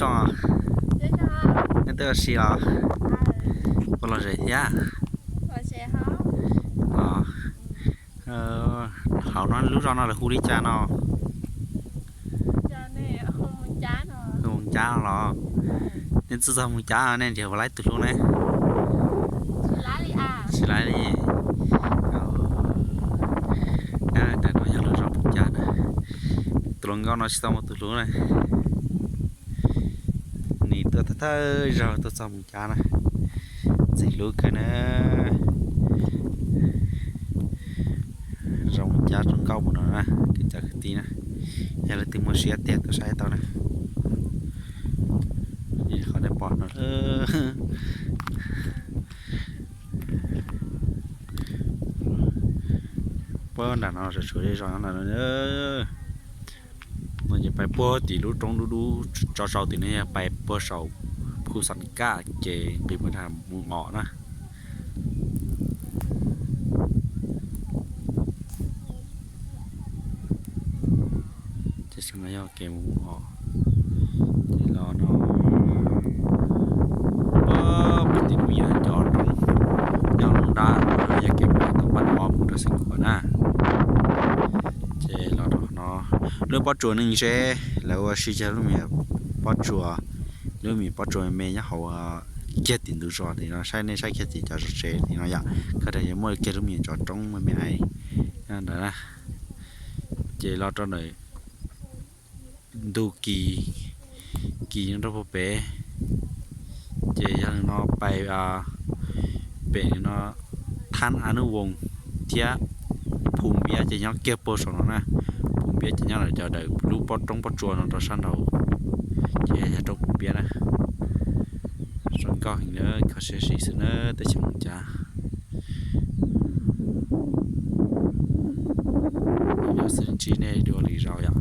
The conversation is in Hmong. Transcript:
Toj, nej twb ua si los? Puas lom zem thiab? Hauv no lub zos no lawv hu li cas no? Hu Moos Cab los? Nej tsis txog Moos Cab nej nrhiav puas laib tus hlub ne? Tsis laib li. Ntawm no yog lub zos Moos Cab na. Tus hluas nkauj no tsis tau muaj tus hlub na. Nws tuaj thawj thawj zaug tuaj txog Moos Cab na. Ntxim hlub kawg na. Zoo Moos Cab zoo nkauj mus no na, kwv cov kwv tij na. Yog leej twg muaj siab tiag tuaj saib tau na. Qhov nej pom no, puag nram no tsuas tshuav zej zos no ntag. No ces pais puag tim lub roob dub dub tso sau tim no yog pais puag saum Phu Xas Kaj ces nqis mus rau Moos Os na. Ces xyoo no yog kev mus os, ces los no puag tim lub me nyuam cov roob nyob lub nrab no yog kev mus tau Npab Os mus rau Xeev Khuam na. Ces los rau no, lub pob tsuas ne ntshe lawv ua si cog lub me pob tsuas, lub me pob tsuas me me nyob hauv kiag tim ntug zos tim no, saib nej saib kiag tim cov zos tsev tim no yom, koj rau yuav muaj kiag lub me nyuam cov roob me me ais nyob ntawd na. Ces los rau ntawm ntu kis, kis nyob rau puag pem, ces yog no pais pem no Thab Av Nub Voos thiab Phu Npiab ces nyob kiag puag saum no na. Phu Npiab ces nyob ntawm cov ntawm lub pob roob pob tsuas no rau sab nraud, ces yog roob Phu Npiab na. Zoo nkauj heev na, kho siab xwb na teb chaws Moos Cab. Yog xwb ntsib nej dua lwm zaus yom.